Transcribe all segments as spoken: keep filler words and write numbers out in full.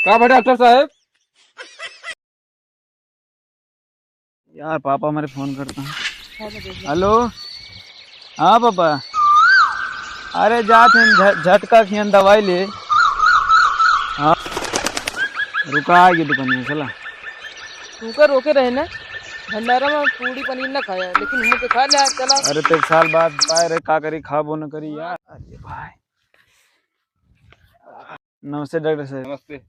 का बा डॉक्टर साहब? यार, पापा हमारे फोन करता है। हाँ, मैं देख लूँ। हेलो, हाँ पापा, अरे जात हैं झ-, झटका खियन दवाई ले। हाँ, रुका आगे दुकान में, चला। तू का रोके रहे ना, भंडारा में पूड़ी पनीर ना खाया, लेकिन हम के खा लिया, चला। अरे तो एक साल बाद पाए रहे, का करी, खाबो न करी यार। अरे भाई, नमस्ते डॉक्टर साहब। नमस्ते।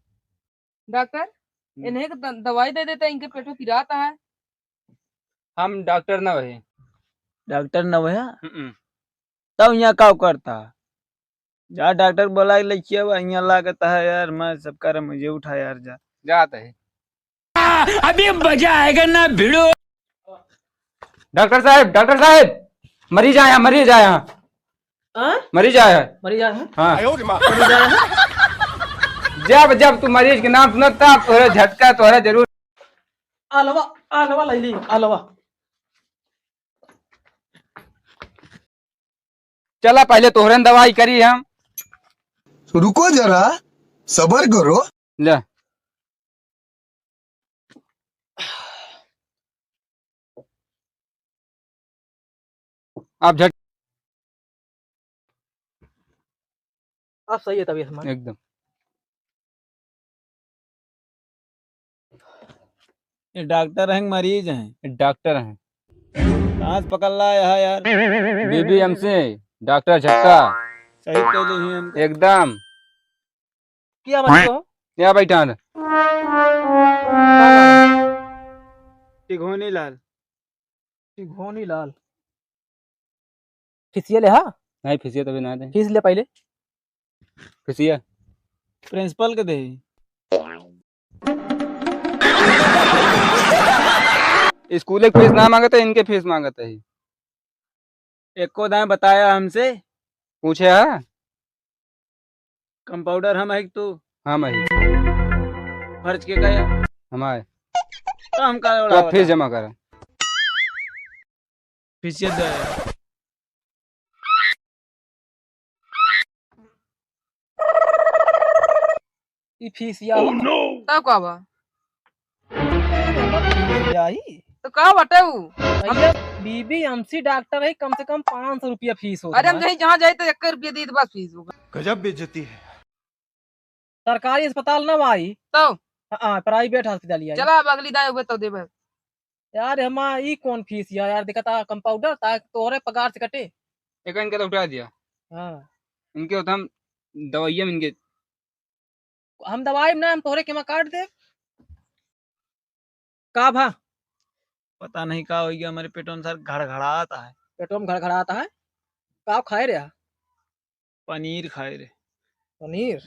डॉक्टर, हम्म। इन्हें के द-, दवाई दे देता, इनके पेटो पिराता है। हम डॉक्टर ना वहे। डॉक्टर ना वहे? हम्म। तब यहाँ का करता? जा डॉक्टर बोला के लेके आवा, यहाँ लागत है यार, मैं सब कर मुझे उठा यार, जा। जात है। अभी मजा आएगा ना भिड़ो। डॉक्टर साहब, डॉक्टर साहब, मरीज आया, मरीज आया। हाँ? मरीज आया। मरीज आया है? हाँ। मरीज आया है? जब, जब तू मरीज के नाम सुनत, तब तोहरा झटका, तोहरा जरूर। आलवा, आलवा ले ली, आलवा। चला, पहले तोहरन दवाई करी हम। रुको जरा, सबर करो। ले। आप झट अब सही है तबीयत हमारी। एकदम। ये डॉक्टर हैं कि मरीज हैं? ये डॉक्टर हैं। कहाँ से पकड़ लाया है यार? बीबीएमसी, डॉक्टर झटका। सही कह ली ही हम। एकदम। क्या बात हो? क्या बैठा है? टिघोनी लाल। टिघोनी लाल। फीसिया ले, हाँ? नहीं, फीसिया तो अभी ना दे। फीस ले पहले। फीसिया। प्रिंसिपल के दे। स्कूल के फीस ना मांगत है, इनके फीस मांगत है। एको दाएं बताया हमसे। पूछे है? कंपाउंडर हम है कि तू? हम है। फर्ज के का है? हमारे। तो हम का तो उड़ावत फीस है? जमा करा। फीस ये दे। ई फीस या। Oh no! तब का बा? यही। तो का बाटे उ? भैया, बीबीएमसी डॉक्टर है, कम से कम पाँच सौ रुपया फीस होता अरे, हम है। जहीं जहाँ जाए तो एक रुपया दे दे बस फीस होगा। गजब बेइज्जती है। सरकारी अस्पताल ना भाई। तो? हाँ, हाँ, प्राइवेट अस्पताल ही है। चला, अब अगली दाएं हुए तो देबे। यार, हमा ई कौन फीस या यार? देखा था कंपाउंडर ता तोहरे पगार से कटे। एक इनके तो उठा दिया। हाँ। इनके तो हम दवाइयाँ में इनके हम दवाई ना, हम तोहरे केमा काट देब। का भा? पता नहीं का हो गया, हमारे पेटो में सर घड़घड़ाता है। पेटो में घड़घड़ाता है? का खाए रहा? पनीर खाए रे। पनीर?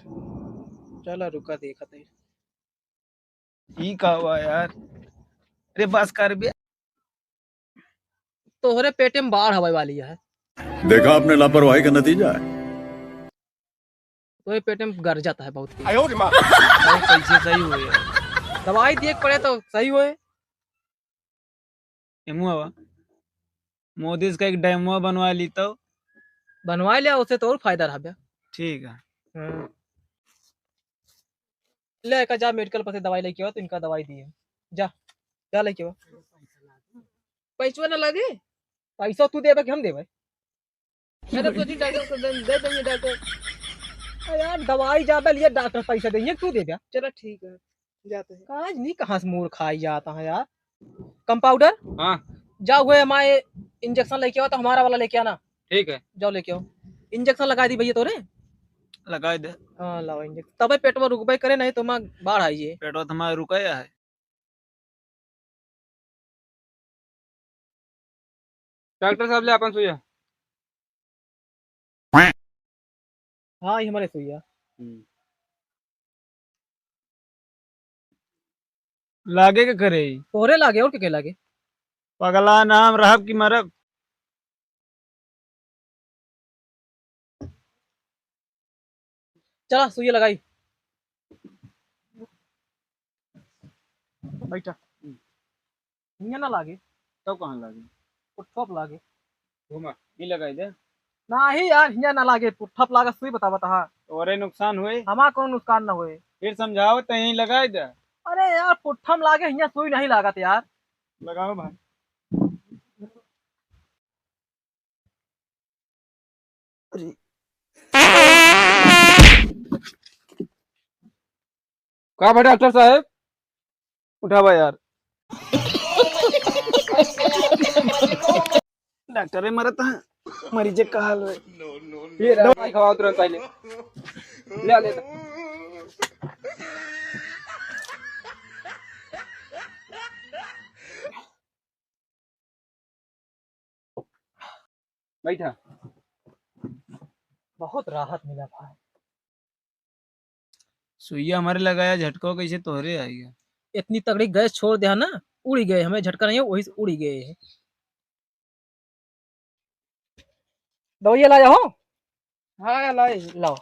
चला रुका देखत है। ई का हुआ यार? अरे बस कर बे। तोहरे पेटे में बाढ़ आवे वाली है। देखा आपने लापरवाही का नतीजा है। तोहरे पेटे में गरजत है बहुत। आयो रे माँ। बहुत कैसे सही हुए यार। दवाई दिए के पड़े तो सही हुए। एमुआ बा। मोदी से कहे एक डैमुआ बनवा ली तो। बनवा लिया, उससे तो और फायदा रहा बे। ठीक है। हाँ। ले, एका जा मेडिकल पर से दवाई लेके आओ, तो इनका दवाई दिए। जा, जा लेके आओ। पैसवा ना लगे? पैसा तू देबे कि हम देबे? अरे, दो तीन डॉक्टर को दे, दे देंगे डॉक्टर। अरे यार, दवाई ज्यादा लिए डॉक्टर पैसा देंगे, तू दे दे। चलो ठीक है, जाते हैं। आज नहीं कहाँ से मूड खाई जाता है यार। कंपाउंडर? हाँ। जाओ हुए हमारे इंजेक्शन लेके आओ, तो हमारा वाला लेके आना। ठीक है। जाओ लेके आओ। इंजेक्शन लगा दी भैया तोरे। लगा दे। हाँ, लाओ इंजेक्शन। तबे पेटवा रुकबे करे, नहीं तो मैं बाढ़ आइए। पेटवा तो हमारा रुका है। डॉक्टर साहब ले अपन सुइया। हाँ, ये हमारे सुइया। हम्म। लागे के करे? तोहरे लागे, और के, के लागे? पगला नाम रहब की मरब। चला, सुइया लगाई। बैठा। हियाँ ना लागे। तब कहाँ लागे? वो ठोप लागे। घुमा, ये लगाई दे। नाही यार, हियाँ ना लागे, पुट्ठा पे लागत सुई, बता, बता। तोरे नुकसान होए। हमार कौन नुकसान ना होए? फिर समझाओ, तो यहीं लगाए दे। अरे यार, पुट्ठा में लागे, हियाँ सुई नहीं लागत यार। लगाओ भाई। अरे। का भा डॉक्टर साहब? उठावा यार। डॉक्टर मरत है, मरीजे का हाल है। ये रहा। दवाई खवाओ तुरंत पहले। ले आ, ले आ। बैठा। बहुत राहत मिला भाई। सुइया हमारे लगाया, झटका कैसे तोहरे आएगा? इतनी तगड़ी गैस छोड़ दिया ना, उड़ी गए, हमें झटका नहीं है, वही से उड़ी गए है। दवाइया लाया हो? हाँ, लाई। लाओ।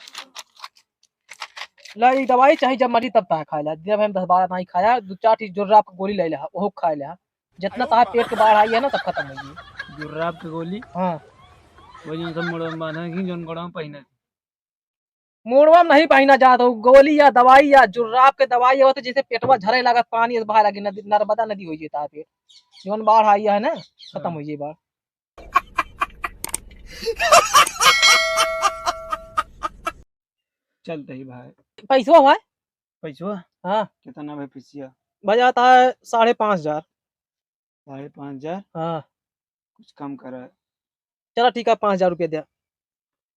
ला, ई दवाई चाहे जब मर्जी तब ताहे खाए ला। दिन में दस बारह नहीं खाया, दो चार चीज जोर रात के गोली ले ला, ओहो खाए ला। जितना ताहे पेट के बाहर आई है ना, तब खत्म होइए। जुर्राब के गोली? हाँ। वो जौन सब मुड़वा में बांधा की, जौन गोड़वा में पहिना। मुड़वा में नहीं पहिना जात हो, गोली या दवाई या जुर्राब के दवाई होते, जैसे पेटवा झरे लागत, पानी ऐसे बहाए लागे, नदी, नर्मदा नदी हो जाता है पेट। जौन बाढ़ आई है ना, खत्म हाँ। हो जाए बाढ़। चलते ही भाई। पैसवा भाई? पैसवा? हाँ। कितना भाई पैसिया? भाई आता है साढ़े पाँच हजार। साढ़े पाँच हजार? हाँ। कुछ कम करा। चला ठीक है, पाँच हजार रुपया द्या।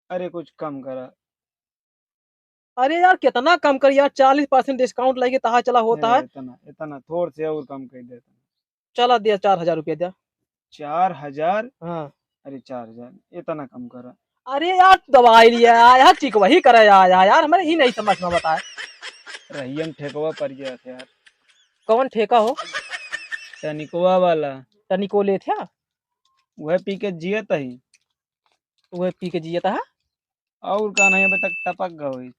अरे कुछ कम करा। अरे यार, कितना कम कर यार, चालीस परसेंट डिस्काउंट लेके तहा चला होता अरे है। इतना, इतना थोड़ से और कम कर देता। चला द्या, चार हजार रुपया द्या। चार हजार? हाँ। अरे चार हजार, इतना कम करा। अरे यार, दवाई लिया यार, ठीक वही करे यार, यार, यार, हमारे ही नहीं समझ में बताए। रहियम ठेकवा पर गया था यार। कौन ठेका हो? टनिकवा वाला। टनिको ले था? वह पी के जियत ही। वह पी के जियत है? और का नहीं, अबे तक टपक गए।